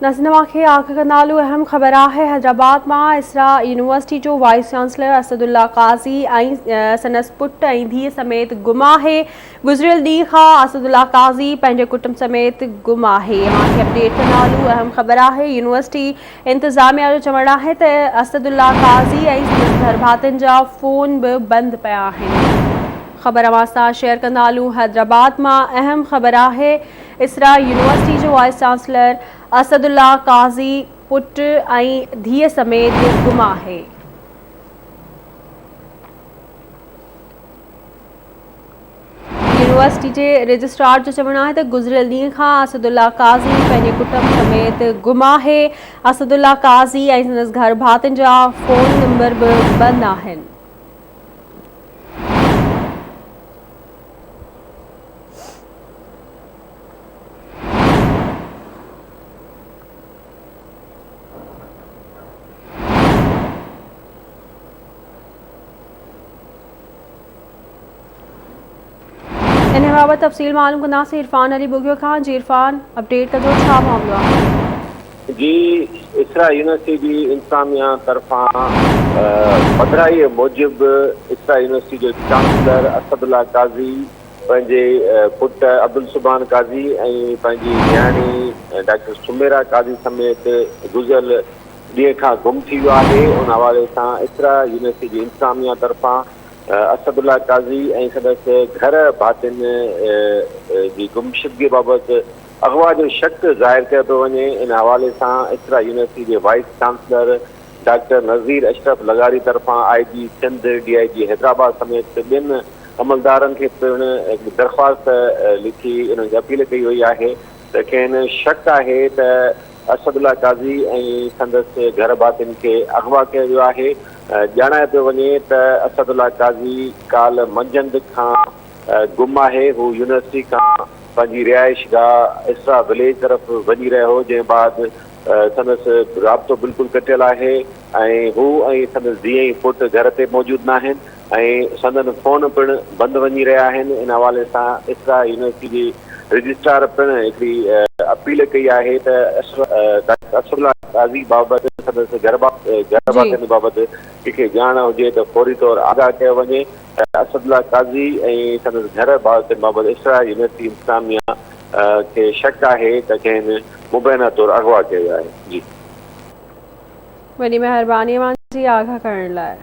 ناظرين کي آگاهه ڪندا هلون اهم خبر آهي حيدرآباد مان اسرا يونيورسٽي جو وائيس چانسلر اسد الله قاضي ۽ سندس پٽ ۽ ڌيء سميت گم آهي گذريل ڏينهن کان اسد الله قاضي پنهنجي ڪٽنب سميت گم آهي اوهان کي اپڊيٽ ڪندا هلون اهم خبر آهي يونيورسٽي انتظاميا جو چوڻ آهي ته اسد الله قاضي ۽ سندس گهرڀاتين جا فون به بند پيا آهن خبر اوهان سان شيئر ڪندا هلون حيدرآباد مان اهم خبر آهي اسرا يونيورسٽي جو وائيس چانسلر اسد الله قاضي پٽ ۽ ڌيء سميت گم آهي. يونيورسٽي جي رجسٽرار جو چوڻ آهي ته گذريل ڏينهن کان اسد الله قاضي پنهنجي ڪٽنب سميت گم آهي، اسد الله قاضي ۽ سندس گهر ڀاتين جا فون نمبر به بند آهن. انهي بابت تفصيل معلوم ڪنداسين عرفان علي ٻگهيو کان جي عرفان اپڊيٽ ڪجو ڇا معاملو آهي. جي اسرا يونيورسٽي جي انتظاميا طرفان پڌرائي موجب اسرا يونيورسٽي جو چانسلر اسد الله قاضي پنهنجي پٽ عبدالسبحان قاضي ۽ پنهنجي نياڻي ڊاڪٽر سميرا قاضي سميت گذريل ڏينهن کان گم ٿي ويو آهي ان حوالي سان اسرا يونيورسٽي جي انتظاميا طرفان اسد الله قاضي ۽ سندس گهر ڀاتين جي گمشدگي بابت اغوا جو شڪ ظاهر ڪيو پيو وڃي ان حوالي سان اسرا يونيورسٽي جي vice chancellor doctor Nazir Ashraf لغاري طرفان I G Sindh, D I G Hyderabad سميت ٻين عملدارن کي پڻ هڪ درخواست لکي انهن کي اپيل ڪئي وئي آهي ته کين شڪ آهي ته اسد الله قاضي ۽ سندس گهر ڀاتين کي اغوا ڪيو ويو آهي. ڄاڻايو پيو وڃي ته اسد الله قاضي ڪالهه منجهند کان گم آهي، هو يونيورسٽي کان پنهنجي رهائش گاهه اسرا وليج طرف وڃي رهيو هو، جنهن بعد سندس رابطو بلڪل ڪٽيل آهي ۽ هو ۽ سندس ڌيء ۽ پٽ گهر تي موجود ناهن ۽ سندن فون پڻ بند وڃي رهيا آهن. ان حوالي سان اسرا يونيورسٽي جي رجسٽرار پڻ هڪڙي اپيل ڪئي آهي ته ڊاڪٽر اسد الله قاضي بابت سندس گهر ڀاتين بابت ڪنهن کي ڄاڻ هجي ته فوري طور آگاهه ڪيو وڃي ته اسد الله قاضي ۽ سندس گهر ڀاتين بابت اسرا يونيورسٽي انتظاميا کي شڪ آهي ته کين مبينا طور اغوا ڪيو ويو آهي. جي. وڏي مهرباني اوهان جي آگاهه ڪرڻ لاء.